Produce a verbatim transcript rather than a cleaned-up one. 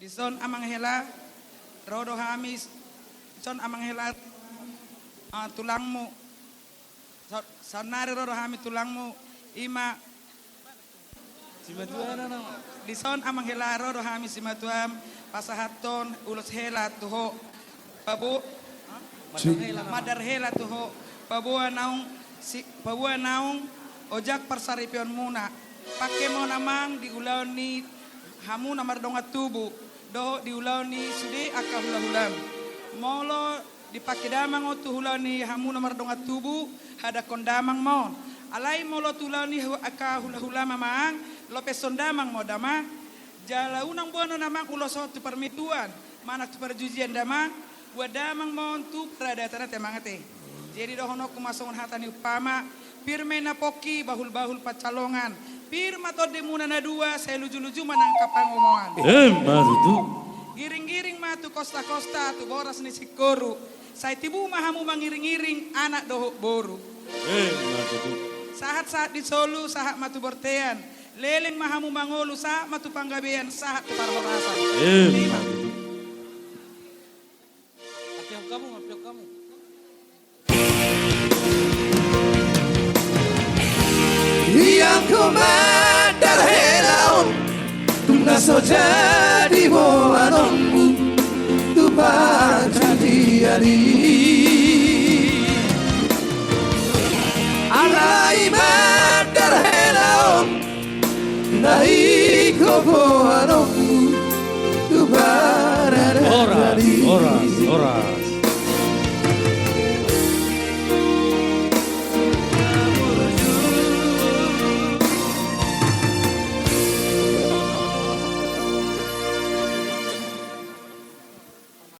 Dison amang hela, ro do hami, dison amang hela, ah, tulangmu. Sa-, saonnari ro do hami tulangmu, ima. Simatua na nama. Dison amang hela ro do hami simatuam, pasahathon ulos hela tu ho. Pabu-, madar hela tu ho. Paboa naung si-, paboa naung ojak parsaripeonmuna. Pangke ma on amang di ulaon ni hamu na mardongan tubu, dohot di ulaon ni sude angka hulahulam. Molo dipangke damang on tu ulaon ni hamu na mardongan tubu, hadangkon damang ma on. Alai molo tu ulaon ni hu-, angka hulahulam amang, lopeshon damang ma on damang. Jala unang boanon amang ulos on tu parmetuan, manang tu parjujian damang, boan damang ma on tu paradatan ate amang ate. Jadi dohononku ma songon hata ni umpama, pir ma i na pongki, bahulbahul pansalongan. Pir ma tondimuna na dua, sai lujuluju ma nangkin pangomoan. Ima tutu. Giringgiring ma tu kostakosta, tu boras ni singkoru. Sai tibu ma hamu mangiringiring anak dohot boru. Ima tutu. Sahatsahat ni solu, sahat ma tu bortean. Leleng ma hamu mangolu, sahat ma tu panggabean, sahat tu parhorasan. Ima tutu. Ampion hamu, ampion hamu. Ia angka mandar hela on, tung na so jadi boanonmu tu parjujian i. Alai mandar hela on, na ingkon boanonmu tu paradaton i. Horas, horas, horas.